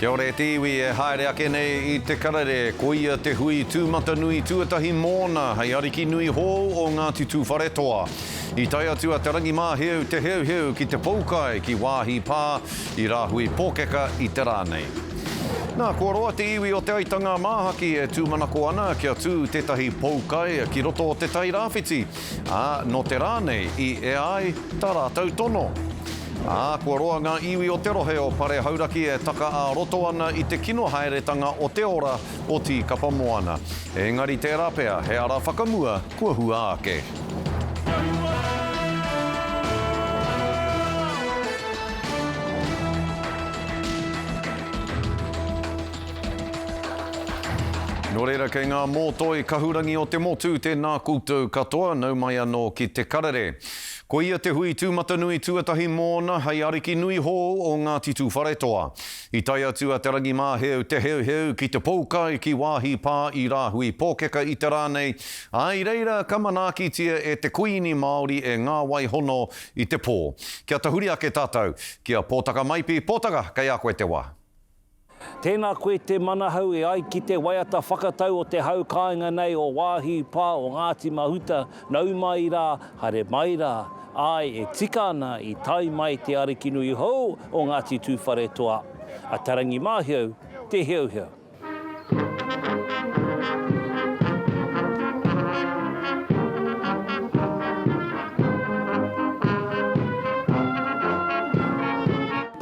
Kia ora e te iwi e haere ake nei i Te Karere, koia te hui tūmatanui tuatahi mōna hei ariki nui hou o Ngāti Tūwharetoa. I tae atu a Te Rangimāheu Te Heuheu ki te poukai ki Waahi Pā i Rāhui Pōkeka i te rā nei. Nā, kua roa te iwi o Te Aitanga-a-Māhaki e tūmanako ana kia tū tētahi poukai ki roto o Te Tai Rāwhiti, ā, nō te rā nei i ea ai tā rātou tono. Ā, kua roa ngā iwi o te rohe o Pare Hauraki e taka ā-roto ana i te kino haeretanga o te ora o Tīkapa Moana. Engari tērā pea he ara whakamua kua hua ake. Nō reira, kei ngā mōtoi kahurangi o te motu, tēnā koutou katoa, nau mai anō ki Te Karere. Koia te hui tūmatanui tuatahi mōna hei ariki nui hou o Ngāti Tūwharetoa. I tae atu a Te Rangimāheu Te Heuheu ki te poukai ki Waahi Pā i Rāhui Pōkeka i te rā nei, ā, i reira ka manaakitia e te Kuīni Māori e Ngāwai Hono i te pō. Kia tahuri ake tātou ki a Pōtaka Maipi. Pōtaka, kei a koe te wā. Tēnā koe te manahau e ai ki te waiata whakatau o te hau kāinga nei o Wāhi Pā o Ngāti Mahuta, nau mai rā, haere mai rā, āe e tika ana i tae mai te arikinui hou o Ngāti Tūwharetoa, a Tarangi Māheu Te Heuheu.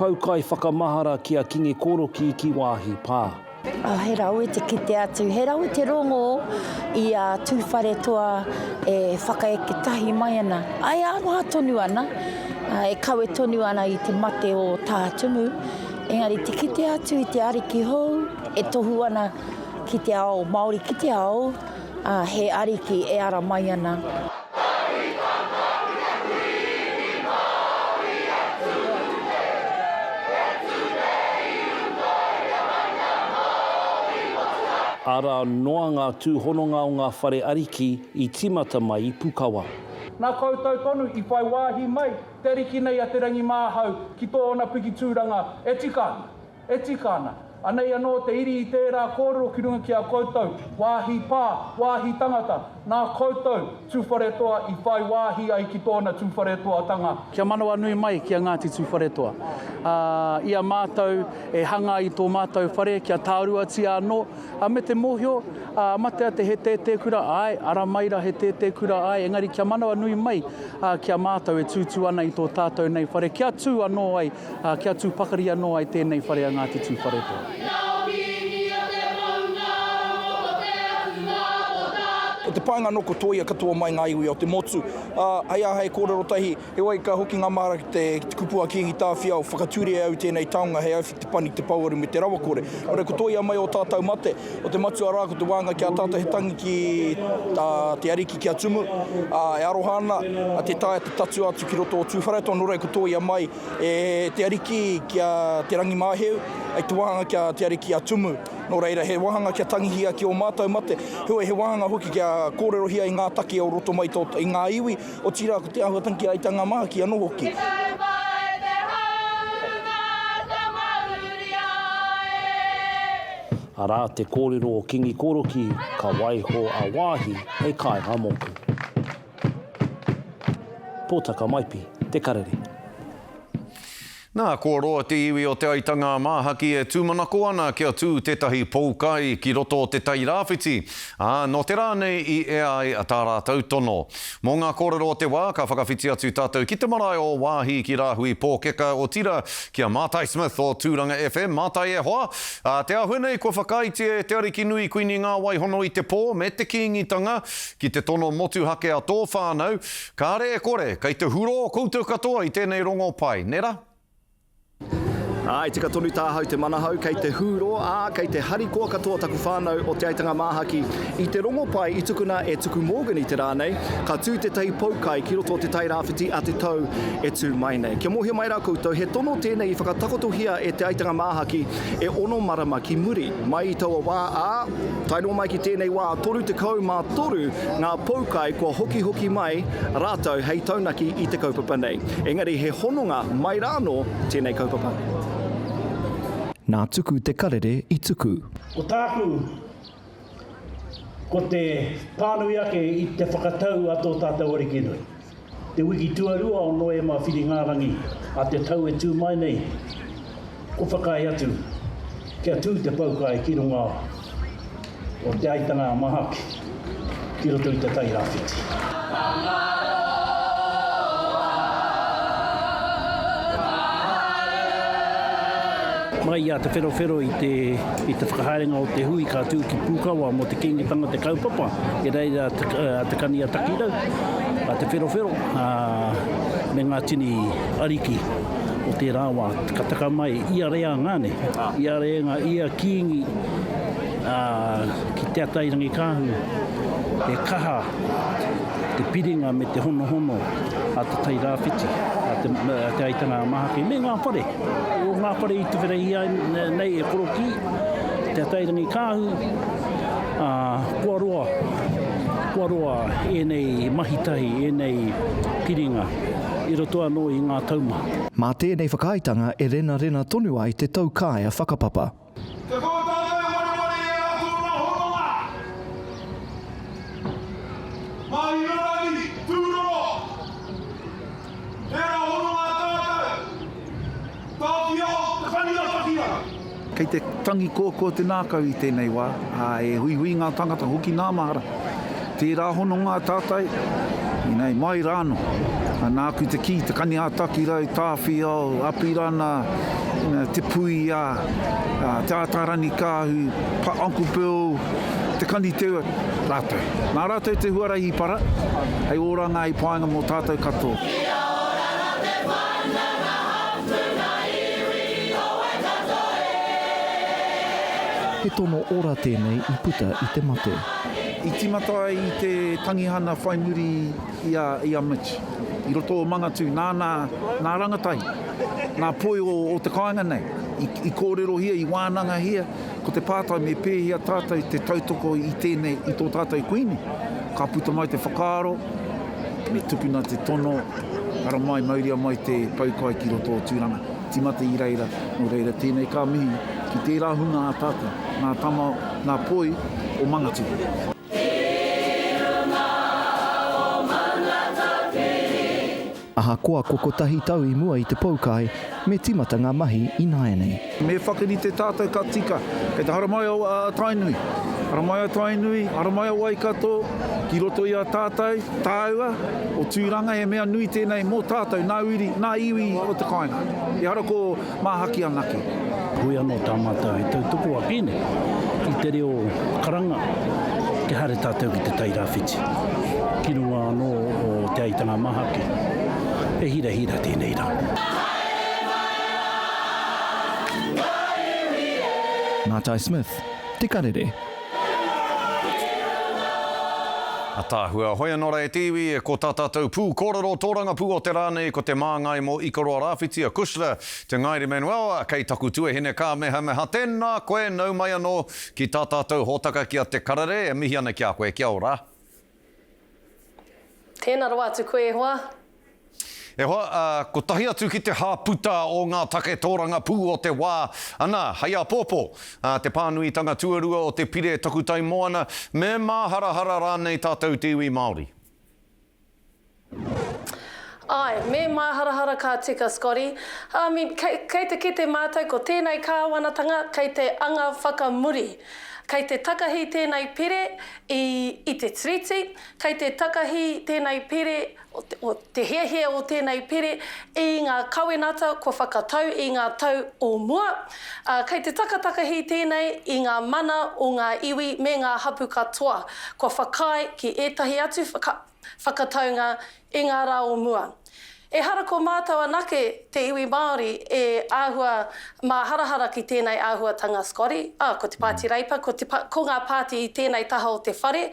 Poukai whakamahara ki a Kingi Koroki ki Waahi Pā. Oh, he rawe te kite atu, he rawe te rongo i a Tūwharetoa e whakaeke tahi mai ana. Ai aroha tonu ana, e kawe tonu ana i te mate o Tā Tumu. Engari te kite atu i te ariki hou e tohu ana ki te ao Māori, ki te ao, ā, he ariki e ara mai ana. Arā noa ngā tūhononga o ngā whare ariki i tīmata mai i Pukawa. Nā koutou tonu i whai wāhi mai Te ariki nei a Te Rangimāhau ki tōna piki tūranga e tika ana, e tika ana. Anei anō te iri i tērā kōrero ki runga ki a koutou, wāhi pā, wāhi tangata, nā koutou Tūwharetoa i whai wāhi ai ki tōna Tūwharetoatanga. Kia manawanui mai ki a Ngāti Tūwharetoa. Ā, i a mātou e hanga i tō mātou whare kia tāruatia anō, ā, me te mōhio, ā, matea te he tētēkura, āe, ara mai ra he tētēkura, āe, engari kia manawanui mai, ā, ki a mātou e tūtū ana i tō tātou nei whare, kia tū anō ai, ā, kia tū pakari anō ai tēnei whare a Ngāti Tūwharetoa. Ko te painga anō ko tōia katoa mai ngā iwi o te motu, ā, hei āhei kōrero tahi, heoi ka hoki ngā mahara ki te, ki te kupu a Kīngi Tāwhiao, whakatūria e au tēnei taonga hei awhi te pani, te pouaru me te rawakore. Nō reira, ko tōia mai ō tātou mate, o te matua rā, ko te wānga ki a tātou he tangi ki tā te ariki ki a Tumu, ā, e aroha ana, ā, tē taea te tatū atu ki roto o Tūwharetoa, nō reira, ko tōia mai e te ariki ki a Te Rangimāheu, hei te wāhanga ki a te ariki a Tumu. Nō reira, he wāhanga kia tangihia ki ō mātou mate, heoi, he wāhanga hoki kia kōrerohia i ngā take o roto mai tō, i ngā iwi, otirā ko te āhuatanga ki a Aitanga Māhaki anō hoki. Te taupa e te hau ngā tamauri ai e. Arā te kōrero o Kingi Koroki ka waiho a Waahi hei kāinga mōku. Pōtaka Maipi, Te Karere. Nā, kua roa te iwi o Te Aitanga-a-Māhaki e tūmanako ana kia tū tētahi poukai ki roto o Te Tai Rāwhiti, ā, nō te rā nei i ea ai tā rātou tono. Mō ngā kōrero o te wā, ka whakawhiti atu tātou ki te marae o Waahi ki Rāhui Pōkeka, otirā, ki a Mātai Smith o Tūranga FM. Mātai e hoa, ā, te āhua nei kua whakaaetia e Te Arikinui Kuini Ngāwaihono i te pō me te Kīngitanga ki te tono motuhake a tō whānau, Kāre e kore, kei te hurō koutou katoa i tēnei rongo pai, nē rā? Ā, i tika tonu tāhau te manahau, kei te hūrō, ā, kei te harikoa katoa taku whānau o Te Aitanga-a-Māhaki i te rongopai i tukuna e Tuku Morgan i te rā nei, ka tū tētahi poukai ki roto o Te Tairāwhiti a te tau e tū mai nei. Kia mōhio mai rā koutou, he tono tēnei i whakatakotohia e Te Aitanga-a-Māhaki e ono marama ki muri. Mai i taua wā, ā, tae noa mai ki tēnei wā, 33 ngā poukai kua hokihoki mai rātou hei taunaki i te kaupapa nei. Engari he hononga mai rā anō tēnei kaupapa. Nā Tuku te karere i tuku. Ko tāku, ko te pānui ake i te whakatau a tō tātou Ariki nui. Te wiki tuarua o Noema Whiringārangi a te tau e tū mai nei, ko whakaae atu kia tū te poukai ki runga o Te Aitanga a Mahaki ki roto i Te Tai Rāwhiti. Mai i a Te Wherowhero i te, i te whakahaerenga o te hui ka tū ki Pūkawa mō te Kīngitanga te kaupapa, i reira a Te Kani a Takirau, a Te Wherowhero, ā, me ngā tini ariki o tērā wā. Ka taka mai ia reanga, nē, ia reanga, ia kīngi, ā, ki Te Atairangikaahu, he kaha te piringa me te honohono a Te Tai Rāwhiti, a Te, a Te Aitanga-a-Māhaki, me ngā whare. O ngā whare i tuwherahia nei e Korokī, Te Atairangikaahu, ā, kua roa, kua roa ēnei mahi tahi, ēnei piringa i roto anō i ngā taumaha. Mā tēnei whakaaetanga e renarena tonu ai te taukaea whakapapa. Kia kaua tātou e wareware i ērā tōna hononga. Māhinārangi, tūroro! Tērā hononga a tātou. Tāwhiao, te kani a Takirau. Kei te tangi kōkō te nākau i tēnei wā, ā, e huihui ngā tangata hoki nā mahara. Tērā hononga a tātai, inei, mai rānō. Ā, nāku te kī, te kani a Takirau, Tāwhiao, Apirana, Te Puia, Te Ātaarangi-kāhu, Uncle Bill, Te Kani Te Ua, rātou. Nā rātou te huarahi i para, hei oranga, hei painga mō tātou katoa. Kia ora ra te whanau nga hapu nga iwi o Waikato e. He tono ora tēnei i puta i te mate. I tīmata ai i te tangihana whai muri i a, i a Mitch. I roto o Mangatū, nāna, nā rangatahi, nā poi o, o te kāinga nei, i, i kōrerohia, i wānangahia, ko te pātai me pēhea tātou te tautoko i tēnei, i tō tātou Kuini. Ka puta mai te whakaaro, me tukuna te tono, haramai, mauria mai te poukai ki roto o Tūranga. Tīmata i reira, nō reira tēnei ka mihi ki tērā hunga a tātou, ngā tama, ngā poi o Mangatū. Ahakoa kua kotahi tau i mua i te poukai, me timata nga mahi ināianei. Me whakarite tātou ka tika, kei te haramai a Tainui, haramai a Tainui, haramai a Waikato ki roto i a tātou, tāua, o Tūranga, he mea nui tēnei mō tātou, nā uri, nā iwi o te kāinga. Ehara ko Māhaki anake. Hoi anō tā mātou e tautoko ake nei i te reo karanga kia haere tātou ki te Tai Rāwhiti, ki runga anō o Te Aitanga-a-Māhaki. He hirahira tēnei rā. Mātai Smith, Te Karere. Ataahua. Hoi anō rā e te iwi, ko tā tātou pū kōrero tōrangapū o te rā nei ko te māngai mō Ikaroa Rāwhiti a Cushla Te Ngaere Manuel, kei taku tuahine kāmehameha tēnā koe, nau mai anō ki tā tātou hōtaka ki a Te Karere, e mihi ana ki a koe, kia ora. Tēnā rawa atu koe e hoa. E hoa, ā, kotahi atu ki te hāputa o ngā take tōrangapū o te wā, ana, hei āpōpō, ā, te pānuitanga tuarua o te pire takutai moana, me māharahara rānei tātou te iwi Māori? Āe, me māharahara ka tika, Scotty. I mean, kei, kei te kite mātou ko tēnei kāwanatanga kei te anga whakamuri. Kei te takahi tēnei pire i, i te Tiriti, kei te takahi tēnei pire o te hiahia o tēnei pere i ngā kawenata kua whakatau i ngā tau o mua, ā, kei te takatakahi tēnei i ngā mana o ngā iwi me ngā hapu katoa kua whakaae ki ētahi atu whakataunga i ngā rā o mua. Ehara ko mātou anake te iwi Māori e āhua māharahara ki tēnei āhuatanga Scotty, ā, ko te Pāti Reipa, ko te, ko ngā pāti i tēnei taha o te whare,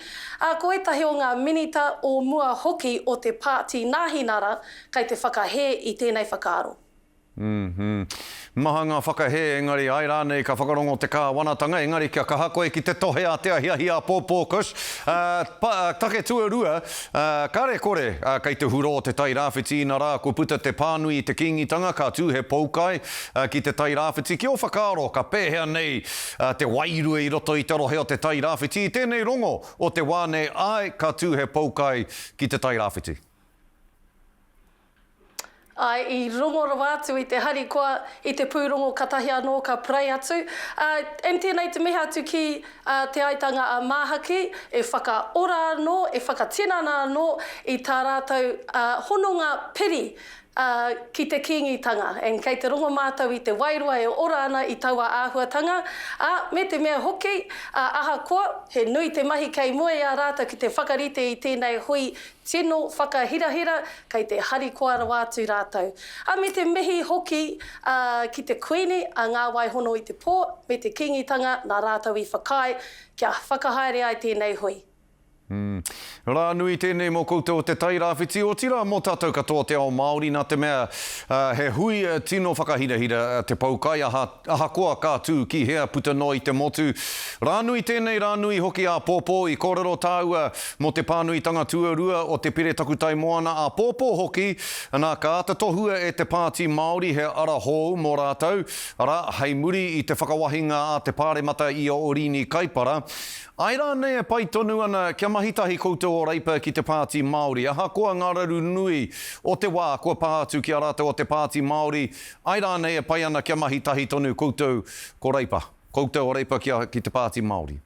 ā, ko ētahi o ngā minita o mua hoki o te Pāti Nāhinara kei te whakahē i tēnei whakaaro. Maha ngā whakahē, engari āe rānei ka whakarongo te kāwanatanga, engari kia kaha koe ki te tohe a te ahiahi āpōpō, Kush. Pa, take tuarua, kare kore kei te hurō te Tai Rāwhiti, inarā kua puta te pānui i te Kīngitanga, ka tū he poukai ki te Tai Rāwhiti. Ki ō whakaaro, ka pēhea nei te wairua i roto i te rohe o te Tai Rāwhiti i tēnei rongo o te wā nei, āe, ka tū he poukai ki te Tai Rāwhiti? Āe, i rongo rawa atu i te harikoa, i te pūrongo katahi anō ka pray atu. Ā, and tēnei te mihi atu ki a Te Aitanga a Māhaki e whakaora anō, e whakatinana anō i tā rātou hononga piri ki te Kīngitanga. And kei te rongo mātou i te wairua e ora ana i taua āhuatanga, ā, me te mea hoki, ā, ahakoa, he nui te mahi kei mua i a rātou ki te whakarite i tēnei hui Tino whakahirahira, kei te harikoa rawa atu rātou. A me te mihi hoki ki te Kuini a Ngā Wai Hono i te Pō me te Kīngitanga nā rātou i whakaae kia whakahaere ai tēnei hui. Rā nui tēnei mō koutou o Te Tairāwhiti, otirā mō tātou katoa te ao Māori nā te mea he hui tino whakahirahira te poukai aha Ahakoa ka tū ki hea puta noa i te motu. Rā nui tēnei, rā nui hoki āpōpō, i kōrero tāua mō te pānuitanga tuarua o te Pire Takutai Moana āpōpō hoki, nā, ka āta tohua e te Pāti Māori he ara hou mō rātou, arā, hei muri i te whakawahinga a te Pāremata i a Oriini Kaipara. Āe rānei e pai tonu ana kia mahi tahi koutou o Reipa ki te Pāti Māori, ahakoa ngā raru nui o te wā kua pā atu ki a rātou o te Pāti Māori, Āe rānei e pai ana kia mahi tahi tonu koutou ko Reipa, koutou o Reipa ki a, ki te Pāti Māori?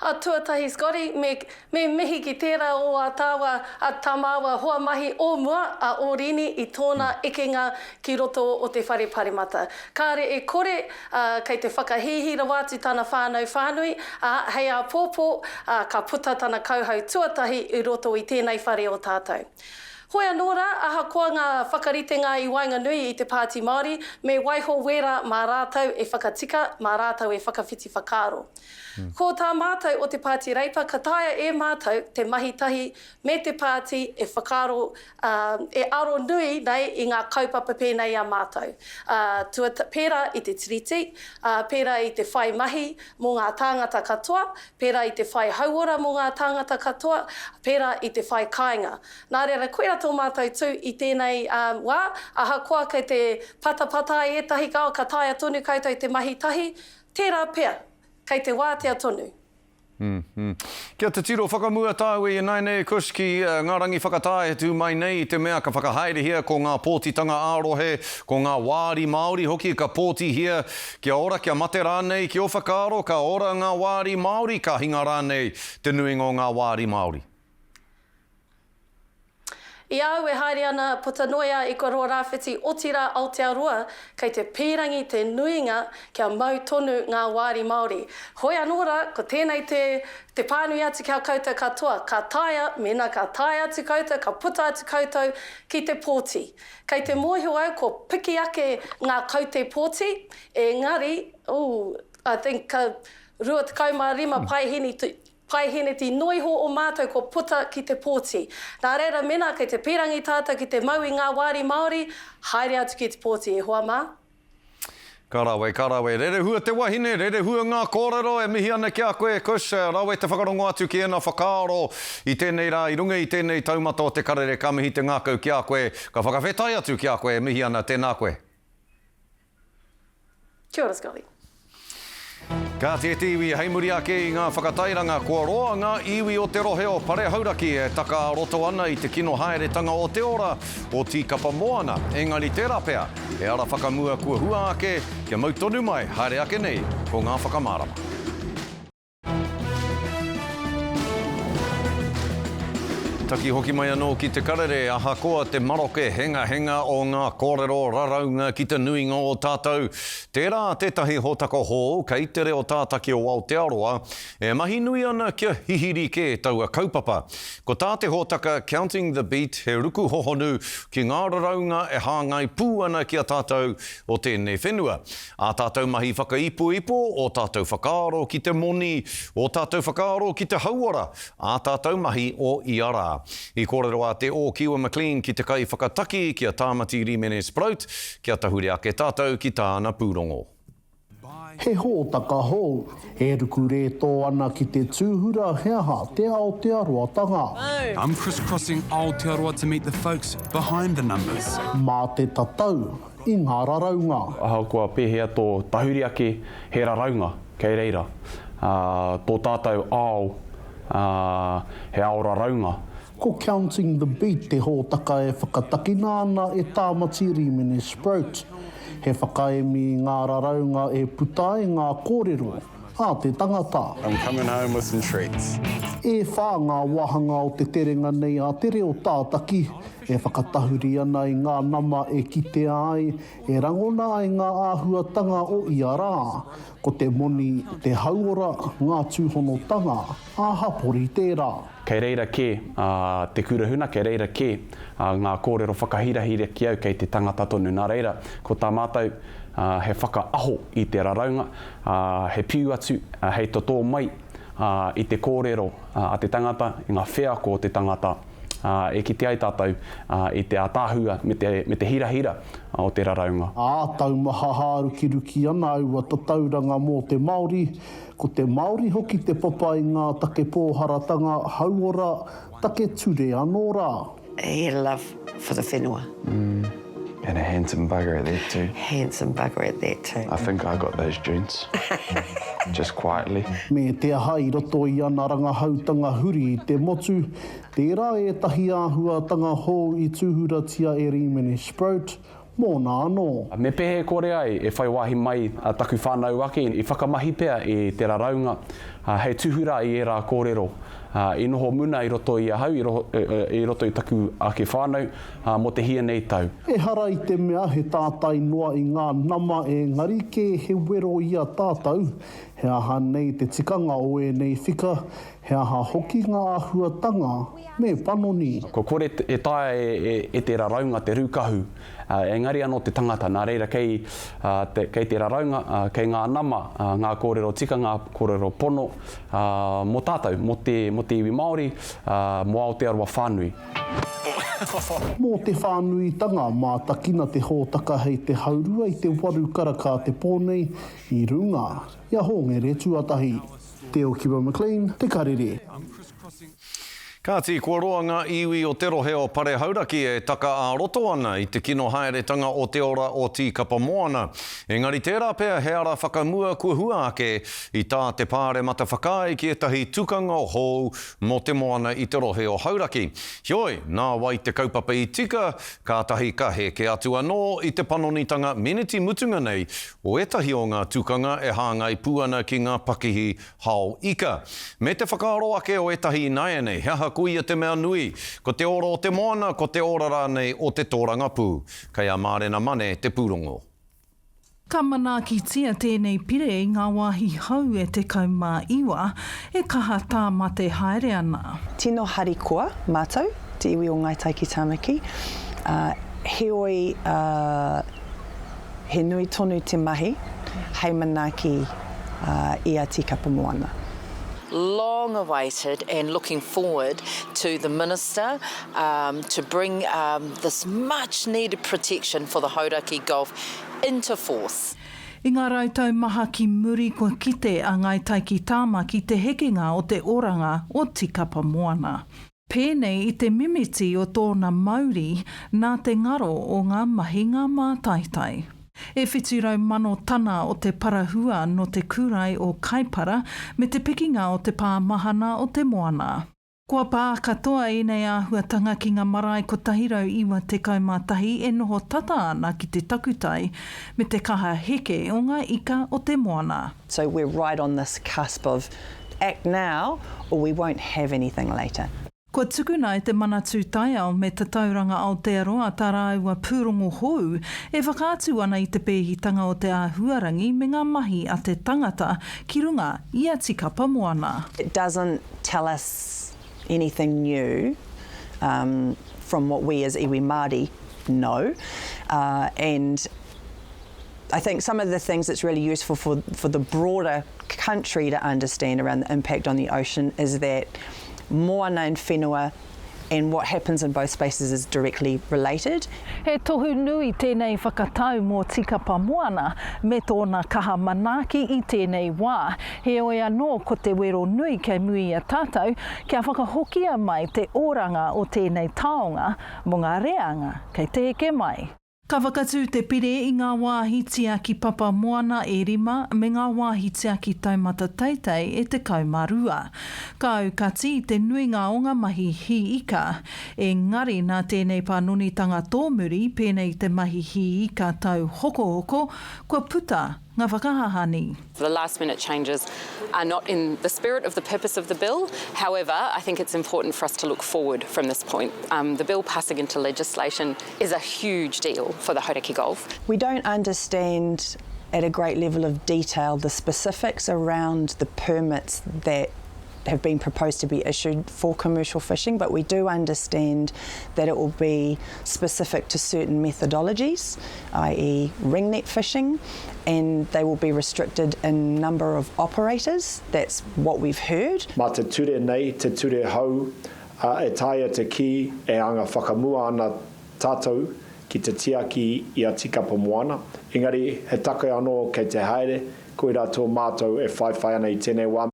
A tuatahi Scotty, me, me mihi ki tērā o ā tāua, a tā māua hoa mahi o mua, a Ōrini i tōna ekenga ki roto o te Whare Paremata. Kāre e kore, ā, kei te whakahīhī rawa atu tana whānau whānui, ā, hei āpōpō, ā, ka puta tana kauhau tuatahi i roto i tēnei whare o tātou. Hoi anō rā, ahakoa ngā whakaritenga i waenganui i te Pāti Māori, me waiho wērā mā rātou e whakatika, mā rātou e whakawhiti whakaaro. Ko tā mātou o te Pāti Reipa, ka taea e mātou te mahi tahi me te pāti e whakaaro, ā, e aro nui nei i ngā kaupapa pēnei i a mātou, ā, tua, pērā i te Tiriti, ā, pērā i te whai mahi mō ngā tāngata katoa, pērā i te whai hauora mō ngā tāngata katoa, pērā i te whai kāinga. Nā reira, koirā tō mātou tū i tēnei wā, ahakoa kei te patapatai ētahi ka, ka taea tonu koutou te mahi tahi, tērā pea, kei te wātea tonu. Kia titiro whakamua tāua ināianei, Kush, ki ngā rangi whakatā e tū mai nei i te mea ka whakahaerehia ko ngā pōtitanga ā-rohe, ko ngā wāri Māori hoki ka pōtihia Kia ora, kia mate rānei, ki ō whakaaro, ka ora ngā wāri Māori, ka hinga rānei te nuinga o ngā wāri Māori? I a au e haere ana puta noa i Ikaroa Rāwhiti otirā Aotearoa, kei te pīrangi te nuinga kia mau tonu ngā wāri Māori. Hoi anō rā, ko tēnei te te pānui atu ki a koutou katoa, ka taea, mēnā ka taea atu koutou, ka puta atu koutou ki te pōti. Kei te mōhio au kua piki ake ngā kaute pōti, engari, ooh, I think ka 25 paeheni, paeheneti noa iho o mātou kua puta ki te pōti. Nā reira, mēnā kei te pīrangi tātou ki te mau i ngā wāri Māori, haere atu ki te pōti, e hoa mā. Ka rawe, ka rawe. Rerehua te wahine, rerehua ngā kōrero e mihi ana ki a koe, Kush. Rawe te whakarongo atu ki ēnā whakaaro i tēnei rā, i runga i tēnei taumata o te karere, ka mihi te ngākau ki a koe, ka whakawhetai atu ki a koe e mihi ana, tēnā koe. Kia ora Scotty. Kāti e te iwi, hei muri ake i ngā whakatairanga, kua roa ngā iwi o te rohe o Pare Hauraki e taka-ā-roto ana i te kino haeretanga o te ora o Tīkapa Moana. Engari tērā pea, he ara whakamua kua hua ake, kia mau tonu mai, haere ake nei ko ngā whakamārama. Taki hoki mai anō ki te karere, ahakoa te maroke hengahenga o ngā kōrero raraunga ki te nuinga o tātou, tērā tētahi hōtaka hou kei te reo tātaki o Aotearoa e mahi nui ana kia hihiri kē taua kaupapa. Ko tā te hōtaka Counting the Beat he ruku hohonu ki ngā raraunga e hāngai pū ana ki a tātou o tēnei whenua. Ā tātou mahi whakaipoipo, ō tātou whakaaro ki te moni, ō tātou whakaaro ki te hauora, ā tātou mahi o ia rā. I kōrero a Te Ōkiwa McLean ki te kaiwhakataki, ki a Tāmati Rimene Sproat, kia tahuri ake tātou ki tāna pūrongo. He hōtaka hou, e ruku rētō ana ki te tūhura he aha te Aotearoatanga. I'm criss-crossing Aotearoa to meet the folks behind the numbers. Mā te tatau i ngā raraunga. Ahakoa pēhea tō tahuri ake, he raraunga kei reira. Tō tātou ao, he ao raraunga. Ko Counting the Beat te hōtaka e whakatakina ana e Tāmati Rimene Sproat. He whakaemi i ngā raraunga e puta ai ngā kōrero a te tangata. I'm coming home with some treats. E whā ngā wāhanga o te terenga nei a Te Reo Tātaki e whakatahuri ana i ngā nama e kitea ai, e rangona ai ngā āhuatanga o ia rā. Ko te moni, te hauora, ngā tūhonotanga ā-hapori tērā. Kei reira kē te kura huna, kei reira kē ngā kōrero whakahirahira ki au kei te tangata tonu. Nā reira, ko tā mātou he whakaaho i te raraunga, he piu atu hei totō mai i te kōrero a te tangata, i ngā wheako o te tangata, e kite ai tātou i te ātaahua me te hirahira o te raraunga. Ā, taumaha hārukiruki ana aua tatauranga mō te Māori, Ko te Māori hoki te papa i ngā take pōharatanga, hauora, take ture anō rā. He had a love for the whenua. And a handsome bugger at that too. Handsome bugger at that too. I think I got those genes. Just quietly. Me te aha i roto i ana rangahautanga huri i te motu, tērā ētahi āhuatanga hou i tūhuratia e Rīmene Sproat, mōna anō. Me pēhea e kore ai e whai wāhi mai taku whānau ake i whakamahi pea i te raraunga hei tūhura i ērā kōrero i noho muna i roto i ahau, i roto i taku ake whānau mō te hia nei tau. Ehara i te mea he tātai noa i ngā nama engari kē he wero i a tātou, he aha nei te tikanga o ēnei whika, he aha hoki ngā āhuatanga me panoni. Kua kore e taea e te raraunga te rūkahu, engari anō te tangata, nā reira kei te, kei te raraunga, kei ngā nama, ngā kōrero tika, ngā kōrero pono mō tātou, mō te, mō te iwi Māori, mō Aotearoa whānui. Mō te whānuitanga, mātakina te hōtaka hei te haurua i te waru karaka te pō nei i runga i a Hōngere Tuatahi. Te Okiwa McLean, Te Karere. Kāti, kua roa ngā iwi o te rohe o Pare Hauraki e taka ā-roto ana i te kino haeretanga o te ora o Tīkapa Moana. Engari tērā pea he ara whakamua kua hua ake i tā te Pāremata whakaae ki ētahi tukanga hou mō te moana i te rohe o Hauraki. Heoi, nā wai te kaupapa i tika, kātahi ka hēke atu anō i te panonitanga meneti mutunga nei o ētahi o ngā tukanga e hāngai pū ana ki ngā pakihi hao ika. Me te whakaaro ake o ētahi ināianei, he aha koia te mea nui? Ko te ora o te moana, ko te ora rānei o te tōrangapū? Kei a Mārena Mane te pūrongo. Ka manaakitia tēnei pire i ngā wāhi hou e 19 e kaha tāmate haere ana. Tino harikoa mātou, te iwi o Ngāi Tai ki Tāmaki, ā, heoi, ā, He nui tonu te mahi hei manaaki i a Tīkapa Moana. Long awaited and looking forward to the Minister to bring this much needed protection for the Hauraki Gulf into force. I ngā rautau maha ki muri kua kite a Ngāi Tai ki Tāmaki te hekenga o te oranga o Tīkapa Moana. Pēnei i te mimiti o tōna mauri nā te ngaro o ngā mahinga mātaitai. E 700,000 tana o te parahua nō te kūrae o Kaipara me te pikinga o te pāmahana o te moana. Kua pā katoa ēnei āhuatanga ki ngā marae 191 e noho tata ana ki te takutai me te kaha heke o ngā ika o te moana. So we're right on this cusp of act now or we won't have anything later. Kua tukuna e te Manatū Taiao me Tatauranga Aotearoa tā rāua pūrongo hou e whakaatu ana i te pēhitanga o te āhuarangi me ngā mahi a te tangata ki runga i a Tikapa Moana. It doesn't tell us anything new from what we as iwi Māori know and I think some of the things that's really useful for, for the broader country to understand around the impact on the ocean is that moana and whenua And what happens in both spaces is directly related. He tohu nui tēnei whakatau mō Tikapa Moana me tōna kaha manaaki i tēnei wā. Heoi anō ko te wero nui kei muri i a tātou kia whakahokia mai te oranga o tēnei taonga mō ngā reanga kei te heke mai. Ka whakatū te pire i ngā wāhi tiaki papa moana e rima me ngā wāhi tiaki taumata teitei e 12. Ka aukati i te nuinga o ngā mahi hī ika. Engari nā tēnei panonitanga tōmuri pēnei i te mahi hī ika tauhokohoko, kua puta ngā whakahahani. The last minute changes are not in the spirit of the purpose of the bill. However, I think it's important for us to look forward from this point. Um, the bill passing into legislation is a huge deal for the Hauraki Gulf. We don't understand at a great level of detail the specifics around the permits that have been proposed to be issued for commercial fishing, but we do understand that it will be specific to certain methodologies, i.e. ring net fishing, and they will be restricted in number of operators. That's what we've heard. Mā te ture nei, te ture hou, e taea te kī e anga whakamua ana tātou ki te tiaki i a Tīkapa Moana, engari he take anō kei te haere, koirā tō mātou e whaiwhai ana i tēnei wā.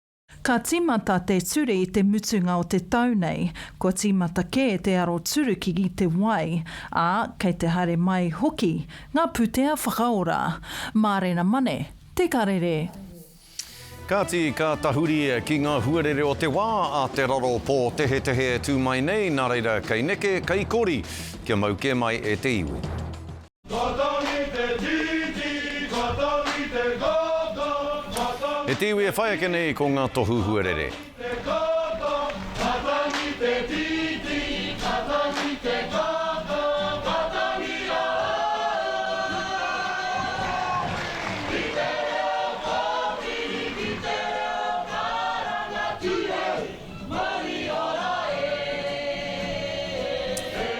Ka tīmata te ture i te mutunga o te tau nei, kua tīmata kē te aroturuki i te wai, ā, kei te haere mai hoki ngā pūtea whakaora. Mārena Mane, Te Karere. Kāti, ka tahuri ki ngā huarere o te wā a te raro pōtehetehe e tū mai nei, nā reira kei neke, kei kori, kia mau kē mai e te iwi. Ka tangi te tītī, ka tangi te kaka, ka tangi E te iwi e whai ake nei ko ngā tohu huarere. te kaka, ka tangi te tītī, ka tangi te kaka, ka tangi a au. Ki te reo kōkiri, ki te reo karanga, tūrei, mauri ora e.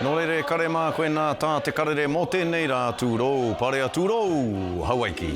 Nō reira e kare mā koe nā tā te karere mō tēnei rā tūrou, parea tūrou, Hawaiki.